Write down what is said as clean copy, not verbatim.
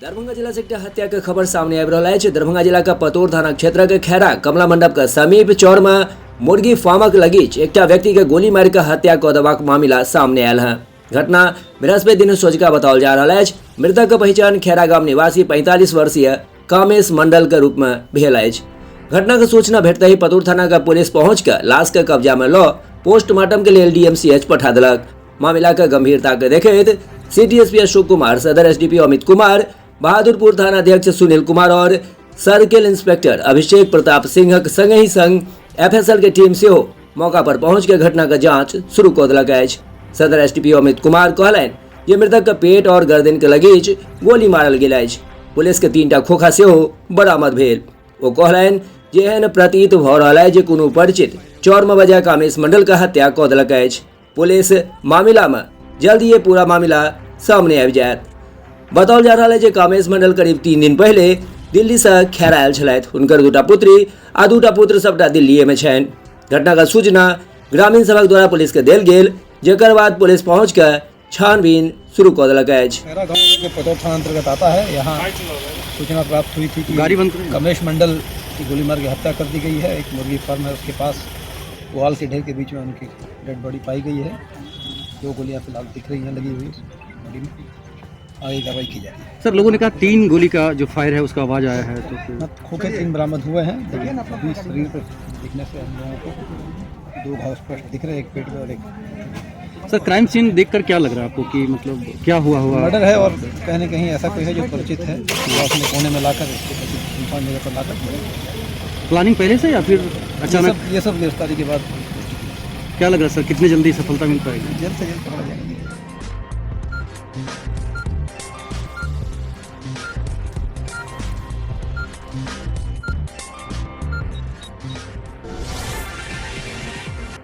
दरभंगा जिला से एकटा हत्या के खबर सामने आबि रहल अछि। दरभंगा जिला के पतोर थाना क्षेत्र के खैरा कमला मंडप के समीप चौर में मुर्गी फार्मक लगीच एकटा व्यक्ति के गोली मारि के हत्या कऽ देबाक मामला सामने आयल है। घटना बृहस्पति दिन सोझका बताओल जा रहल अछि। मृतक के पहचान खैरा गाम निवासी 45 वर्षीय कामेश मंडल के रूप में भेल अछि। घटना के सूचना भेटते ही पतोर थाना के पुलिस पहुंच के लाश के कब्जा में ल पोस्टमार्टम के लेल डीएमसीएच पठा देलक। मामला के गंभीरता के देखैत सिटी एसपी अशोक कुमार, सदर एसडीपीओ अमित कुमार, बहादुरपुर थाना अध्यक्ष सुनील कुमार और सर्किल इंस्पेक्टर अभिषेक प्रताप सिंहक संगहि संग एफएसएल के टीम सेहो मौका पर पहुंच के घटना के जांच शुरू कऽ देलक अछि। सदर एसडीपीओ अमित कुमार कहलनि जे मृतक के पेट और गर्दन के लगीच गोली मारल गेल अछि। पुलिस के 3टा खोखा सेहो बरामद भेल। ओ कहलनि जे एहन प्रतीत भऽ रहल अछि जे कोनो परिचित चौर में बजा कामेश मंडल के हत्या कऽ देलक अछि। पुलिस मामिला में जल्दिए पूरा मामिला सामने आबि जायत। बताओल जा रहल है जे कामेश मंडल करीब 3 दिन पहले दिल्ली से खैरा आयल छलथि। हुनकर 2टा पुत्री आ 2टा पुत्र सबटा दिल्लीए में छनि। घटना का सूचना ग्रामीण सभक द्वारा पुलिस के देल गेल, जेकर बाद पुलिस पहुंच के छानबीन शुरू कऽ देलक अछि। खैरा गांव के पतौर थाना अंतर्गत आता है। यहाँ सूचना प्राप्त हुई थी कि गाड़ी बंद करें। कमलेश मंडल की गोली मार के हत्या कर दी गई है। एक मुर्गी फार्म है, उसके पास पुआल के ढेर के बीच में उनकी डेड बॉडी पाई गई है। 2 गोलियां फिलहाल दिख रही हैं लगी हुई बॉडी में। आगे कार्रवाई की जा रही है। सर, लोगों ने कहा 3 गोली का जो फायर है उसका आवाज़ आया है, तो फिर खोखे 3 बरामद हुए हैं, लेकिन अभी शरीर पर दिखने से हम लोगों को 2 घाव स्पष्ट दिख रहे हैं, एक पेट में और एक। सर, क्राइम सीन देखकर क्या लग रहा है आपको कि मतलब क्या हुआ हुआ? मर्डर है और कहीं ना कहीं ऐसा कोई है जो परिचित है, वो अपने कोने में लाकर इसको किसी सुनसान जगह पर लाकर। प्लानिंग पहले से या फिर अचानक? ये सब गिरफ्तारी के बाद। क्या लग रहा है सर, कितनी जल्दी सफलता मिल पाएगी? जल्द से जल्द पकड़ा जाएगा।